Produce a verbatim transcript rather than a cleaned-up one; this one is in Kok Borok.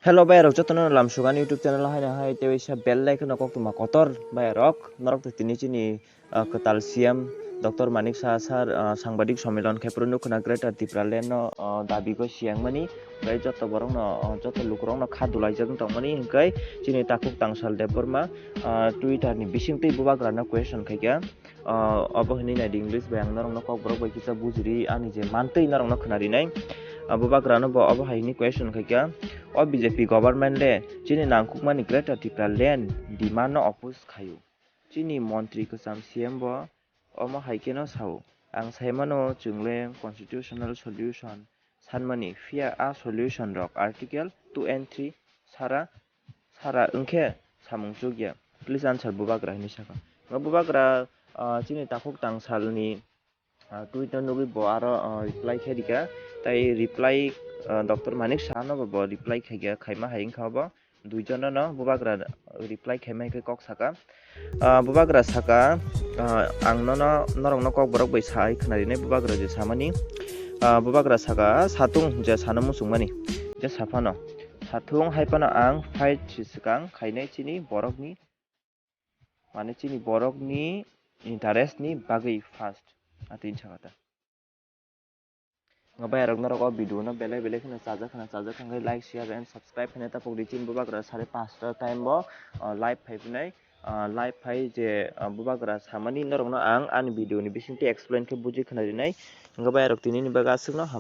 Hello bayarok, jotono lamsugani YouTube channel haino hai tei waisa bell icon no koktwma kotor bayarok, norok to tini chini, ah, kwtal C M Doctor Manik Saha sir, ah, sangbadik somilon khe phuru nukho na Greater Tipraland no, ah, dabi go siyang mani, tei joto borok no, ah, joto lukurok no kha dulaijak wng tongmani, hwnkhe chini takhuk Tangsal Debbarma, ah, Twitter ni bising twi bubagra no question khaikha. Ah, obo hinwi naidi English bai ang norokno kokborok bai kisa bujiri ani je mantwi norokno khwnarinai. Ah, bubagrano bo obo hai hinwi question khaikha, "O B J P government le chini nangkukmani Greater Tipraland demand no oppose khaio. Chini montri kwcham C M bo omo hai kheno sao. Ang saimano chwng le constitutional solution sanmani, phiya a solution rok Article two and three sara sara wngkhe samung chukya. Please answer," bubagra hinwi sakha. Nga bubagra, ah, chini takhuk Tangsalni, ah, tweet no nugwi bo aro, ah, reply khe rikha. Tai reply, ah, Doctor Manik Saha no bo, bo reply khaikha, khaima hai wngkha obo. Duijono no bubagra reply khaima hai khe kok saka. Ah, bubagra saka, ah, "Ang nono norokno kokborok bai sai khwnarinai," bubagra je samani. Ah, bubagra saka, "Satung je sano muchungmani, je saphano. Satung hai phano ang fight si swkang khainai chini borokni, mane chini borokni interest ni bagwi first," atwini saka ta. Nga bayarok norok o video no belai belai kheno chajak kheno chajak wngkhe like, share and subscribe khaina tapok di. Chini bubagra sare panchta time bo, ah, live phai phinai, ah, live phai je, ah, bubagra samani norokno ang ani video ni bisingtwi explain khe buji khwna rinai. Nga bayarok tini ni bagwi aswkno ham.